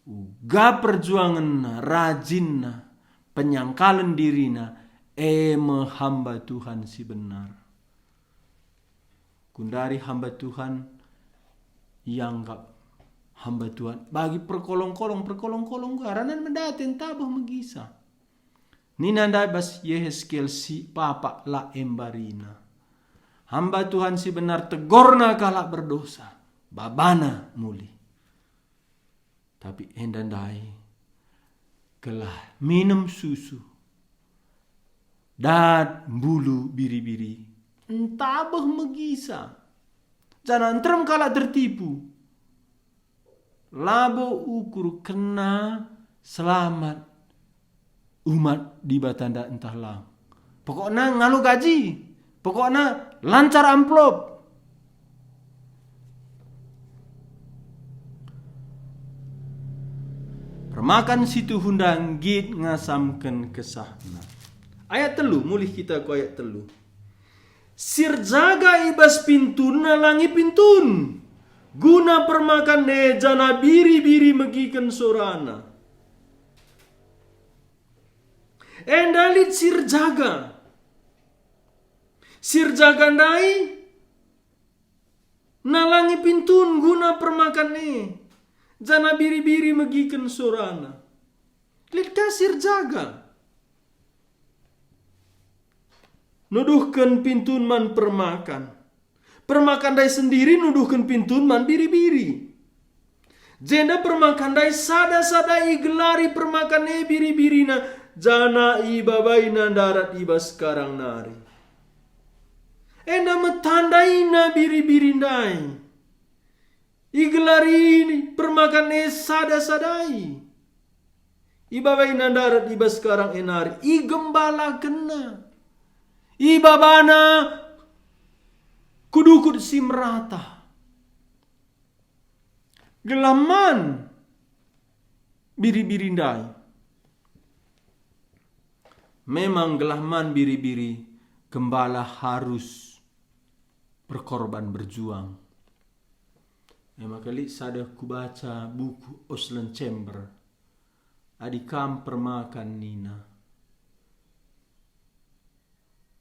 uga perjuangenna, rajinna, penyangkalen dirina, e me hamba Tuhan si benar. Gundari hamba Tuhan ianggap hamba Tuhan bagi perkolong-kolong, perkolong-kolong, arana medate ntabeh megisa. Nina ndai bas Yehezkiel si papak la embarina. Hamba Tuhan si benar tegorna kalak berdosa, babana mulih. Tapi enda ndai, gelah minem susu, dat mbulu biri-biri, ntabeh megisa, janah nterem kalak tertipu. Labo ukur kena selamat umat Dibata nda ntah lang. Pokokna ngalo gaji, pokokna lancar amplop. Permakan si tuhu nda nggit ngasamken kesahna. Ayat telu, mulih kita ku ayat telu. Si erjaga i bas pintun nalangi pintun, guna permakan e janah biri-biri megiken sorana. Enda lit si erjaga. Si erjaga ndai nalangi pintun guna permakan e, janah biri-biri megiken sorana. Lit ka si erjaga nuduhken pintun man permakan. Permakan ndai sendiri nuduhken pintun man biri-biri. Jenda permakan ndai sada-sada igelari permakan e biri-birina, janah ibabaina ndarat i bas karang nari. Enda me tandaina biri-biri ndai. Igelari permakan e sada-sadai. Ibabaina ndarat i bas karang e nari, igembalakenna. Ibabana ku dukut si merata. Gelah man biri-biri ndai. Memang gelah man biri-biri, gembala harus berkorban, berjuang. E maka lit sada kubaca buku Osland Chamber, adi kam permakan nina,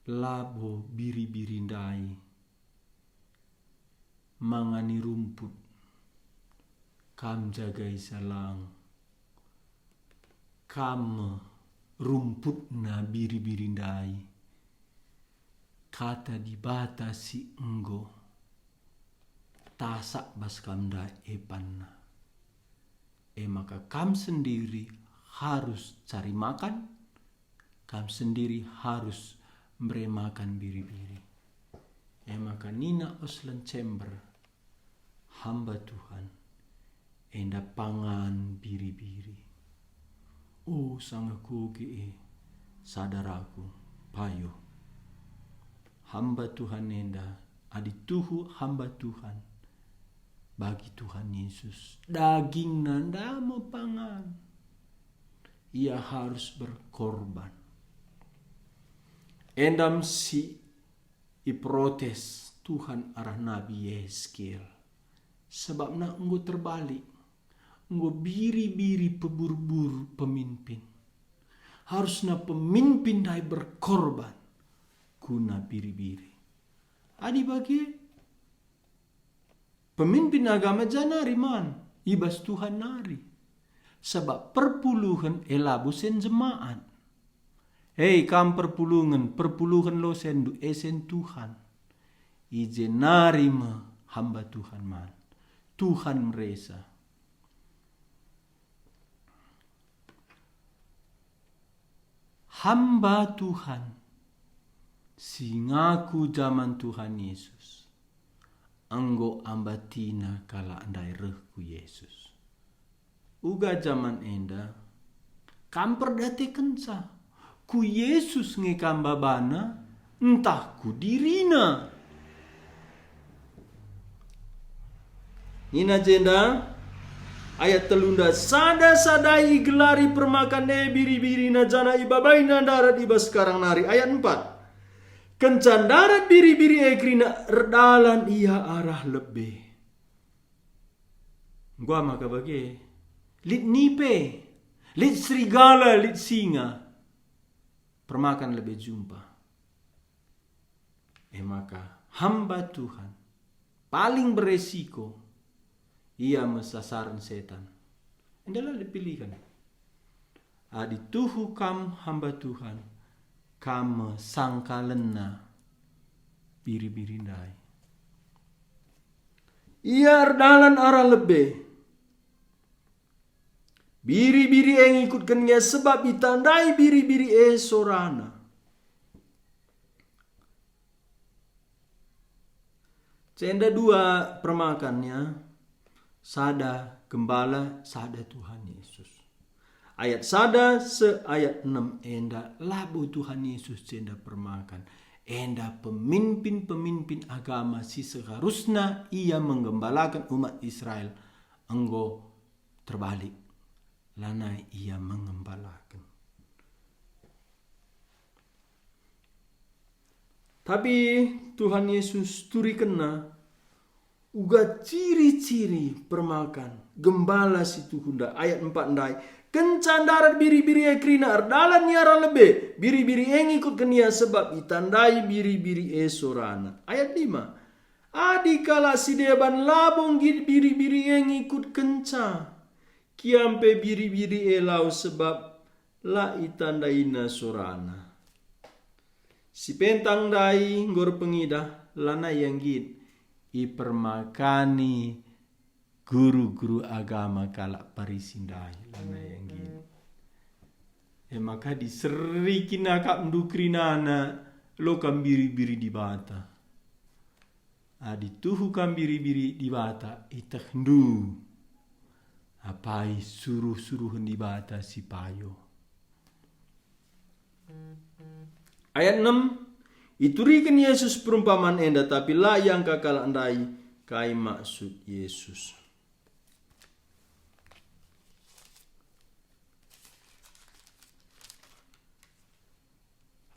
labo biri-biri ndai mangani rumput, kam jagai salang, kam me rumputna biri-biri ndai. Kata Dibata si enggo tasak bas kam ndai e panna. E maka kam sendiri harus cari makan, kam sendiri harus mbere makan biri-biri. E maka nina Osland Chamber, hamba Tuhan, enda pangan biri-biri. O, sanga kuge e, sadaraku, payo. Hamba Tuhan enda, adi tuhu hamba Tuhan, bagi Tuhan Yesus, dagingna enda me pangan. Ia harus berkorban. Enda me si iprotes Tuhan arah Nabi Yehezkiel. Sebabna enggo terbalik, enggo biri-biri peburu-buru pemimpin. Harusna pemimpin ndai berkorban guna biri-biri. Adi bage, pemimpin agama janari man i bas Tuhan nari. Sabap perpulungen e labo sen jemaat. Hei, kam perpulungen, perpulungen labo senndu, e sen Tuhan. I je nari me hamba Tuhan man. Tuhan meresa. Hamba Tuhan si ngaku jaman Tuhan Yesus, enggo ambatina kalak ndai reh ku Yesus. Uga jaman enda, kam perdatekenca, ku Yesus nge kam babana, ntah ku dirina. Nina jenda, ayat telunda, sada-sada igelari permakan e biri-birina janah ibabaina ndarat i bas karang nari. Ayat empat, kenca ndarat biri-biri e kerina erdalan ia arah lebe. Enggo maka bage, lit nipe, lit serigala, lit singa, permakan lebe jumpa. E maka hamba Tuhan paling beresiko, ia me sasaren setan. Enda la dipilihken. Adi tuhu kam hamba Tuhan, kam me sangkalenna biri-biri ndai. Ia erdalan arah lebe. Biri-biri e ngikutken ia sebab itandai biri-biri e sorana. Jenda dua permakannya, sada gembala, sada Tuhan Yesus. Ayat sada seh ayat enem enda labo Tuhan Yesus jenda permakan. Enda pemimpin-pemimpin agama si seharusna ia menggembalaken umat Israel enggo terbalik, lanai ia mengembalaken. Tapi Tuhan Yesus turikenna uga ciri-ciri permakan gembala si tuhu ndai. Ayat empat ndai, Kenca ndarat biri-biri e kerina erdalan ia arah lebe, biri-biri e ngikutken ia sebab itandai biri-biri e sorana. Ayat lima. Adi kalak si deban labo nggit biri-biri e ngikutkenca, kiam pe biri-biri e lawes sebab la itandaina sorana. Si pentang ndai enggo erpengidah, lanai ia nggit ipermakani guru-guru agama kalak Parisi ndai, lanai ia nggit. E maka diseri kin akapndu kerinana, lo kam biri-biri Dibata. Adi tuhu kam biri-biri Dibata, ietehndu apai suruh-suruhen Dibata si payo. Ayat enam, ituriken Yesus perumpaman enda, tapi la iangka kalak ndai kai maksud Yesus.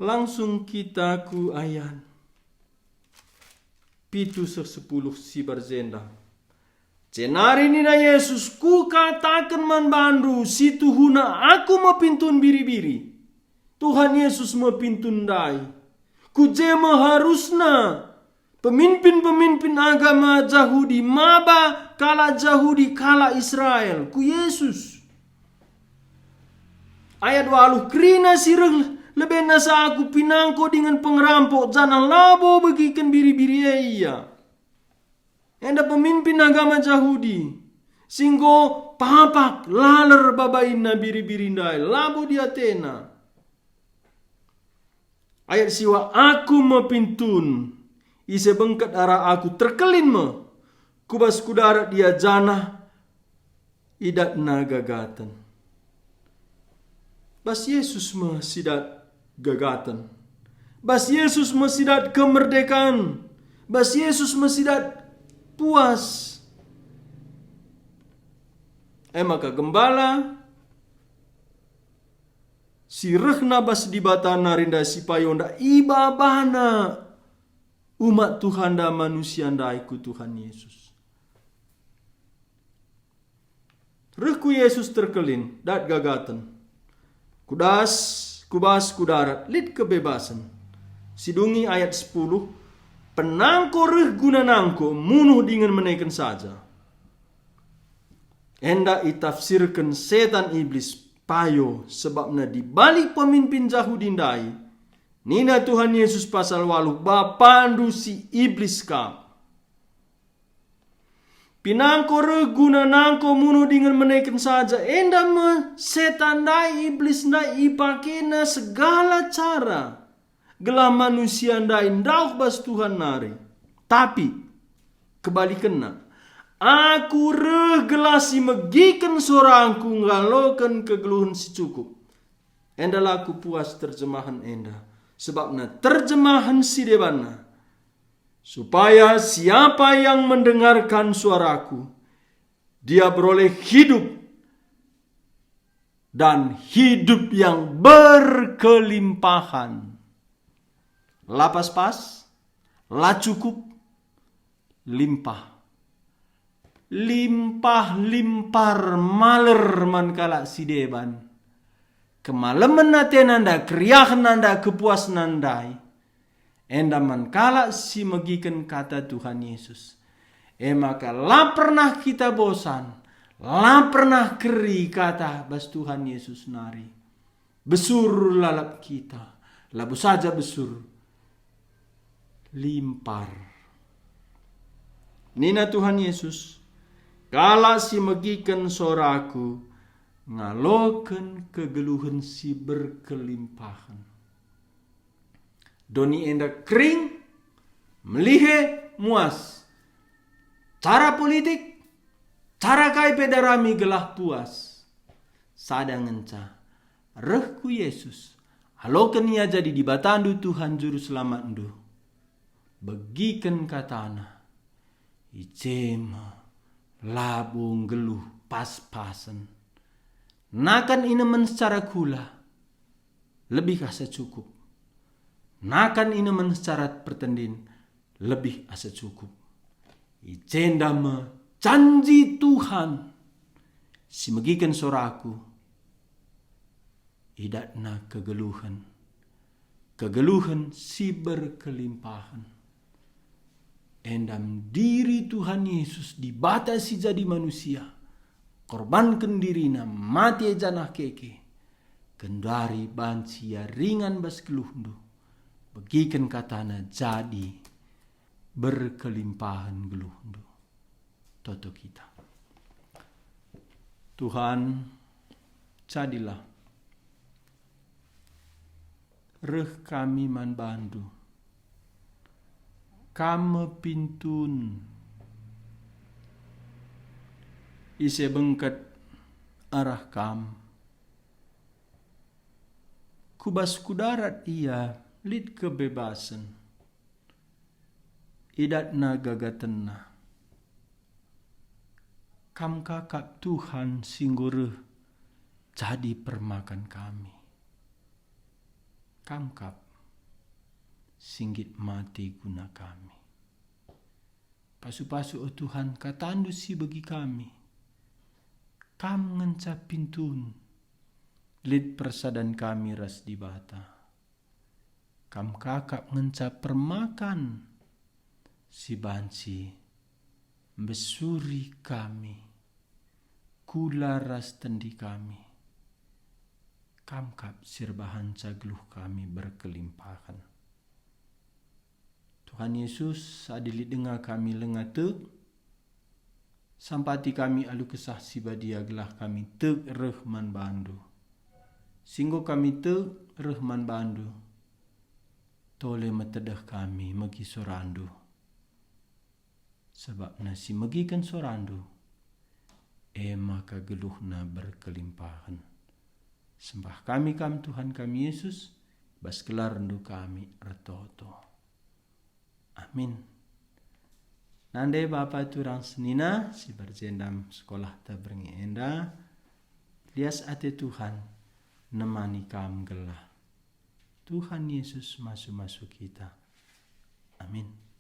Langsung kita ku ayat pitu seh sepuluh si bas enda. Jenari nina Yesus, "Kukataken man bandu, si tuhuna Aku me pintun biri-biri." Tuhan Yesus me pintun ndai. Ku je me harusna pemimpin-pemimpin agama Jahudi maba kalak Jahudi, kalak Israel, ku Yesus. Ayat waluh, "Kerina si reh leben asa Aku pinangko dingen pengerampok, janah labo begiken biri-biri e ia." Enda pemimpin agama Jahudi, si enggo papak laler babainna biri-biri ndai, labo diatena. Ayat siwa, "Aku me pintun, ise bengket arah Aku terkelin me, ku bas ku darat ia janah idatna gagaten." Bas Yesus me si dat gagaten. Bas Yesus me si dat kemerdekaan. Bas Yesus me si dat puas. E maka gembala si rehna bas Dibata nari ndai si payo enda ibabana umat Tuhanta manusia ndai ku Tuhan Yesus. Reh ku Yesus terkelin, dat gagaten. Ku das, ku bas, ku darat, lit kebebasen. Sidungi ayat sepuluh, "Penangko reh guna nangko, munuh dingen meneken saja." Enda itafsirken setan Iblis payo, sebabna di balik pemimpin Jahudi ndai, nina Tuhan Yesus pasal waluh, "Bapandu si Iblis kap." Pinangko reh guna nangko, munuh dingen meneken saja, enda me setan ndai, Iblis ndai, ipakena segala cara gelah manusia ndai ndauh bas Tuhan nari. Tapi kebalikenna, "Aku reh gelah si megiken sorangku ngaloken kegeluhen si cukup." Enda la kupuas terjemahen enda, sebabna terjemahen si debanna, "Supaya siapa yang mendengarkan suaraku, dia beroleh hidup dan hidup yang berkelimpahan." La pas-pas, la cukup, limpah. Limpah-limpar maler man kalak si deban. Kemalemen atena enda, keriahen enda, kepuasen ndai. Enda man kalak si megiken kata Tuhan Yesus. E maka la pernah kita bosan, la pernah keri kata bas Tuhan Yesus nari. Besur lalap kita, labo saja besur, limpar. Nina Tuhan Yesus, "Kalak si megiken soraKu ngaloken kegeluhen si berkelimpahen." Doni enda kering, melihe, muas. Cara politik, cara kai pe darami gelah puas. Sada ngenca, reh ku Yesus, aloken Ia jadi Dibatandu, Tuhan Juru Selamatndu. Begiken kataNa, i je me labo nggeluh pas-pasen. Nakan inemen secara kula, lebih asa cukup. Nakan inemen secara pertendin, lebih asa cukup. I jenda me janji Tuhan, "Si megiken soraKu, idatna kegeluhen, kegeluhen si berkelimpahen. Enda mendiri Tuhan Yesus, Dibata si jadi manusia, korbanken diriNa, mate janah keke, genduari banci Ia ringan bas geluhndu, begiken kataNa jadi berkelimpahen geluhndu. Toto kita. Tuhan, jadilah reh kami man bandu. Kam me pintun, ise bengket arah Kam. Ku bas ku darat ia lit kebebasen. Idatna gagatenna. Kam kakap Tuhan si enggo reh jadi permakan kami. Kam kap si nggit mate guna kami. Pasu-pasu, o Tuhan, katandu si begi kami. Kam ngenca pintun lit persadan kami ras Dibata. Kam kakap ngenca permakan si banci mbesuri kami, kula ras tendi kami. Kam kap si erbahanca geluh kami berkelimpahen. Tuhan Yesus, adi lit denga kami langa tek, sampati kami alu Kesah Si Badia gelah kami tek reh man bandu. Si enggo kami tek reh man bandu, tole metedeh kami megi sorandu. Sabapna si megiken sorandu, e maka geluhna berkelimpahen. Sembah kami Kam, Tuhan kami Yesus, bas gelarndu kami ertoto. Amin. Nande bapa turang senina si berjendam sekolahta berngi enda, lias ate Tuhan nemani kam gelah. Tuhan Yesus masu-masu kita. Amin.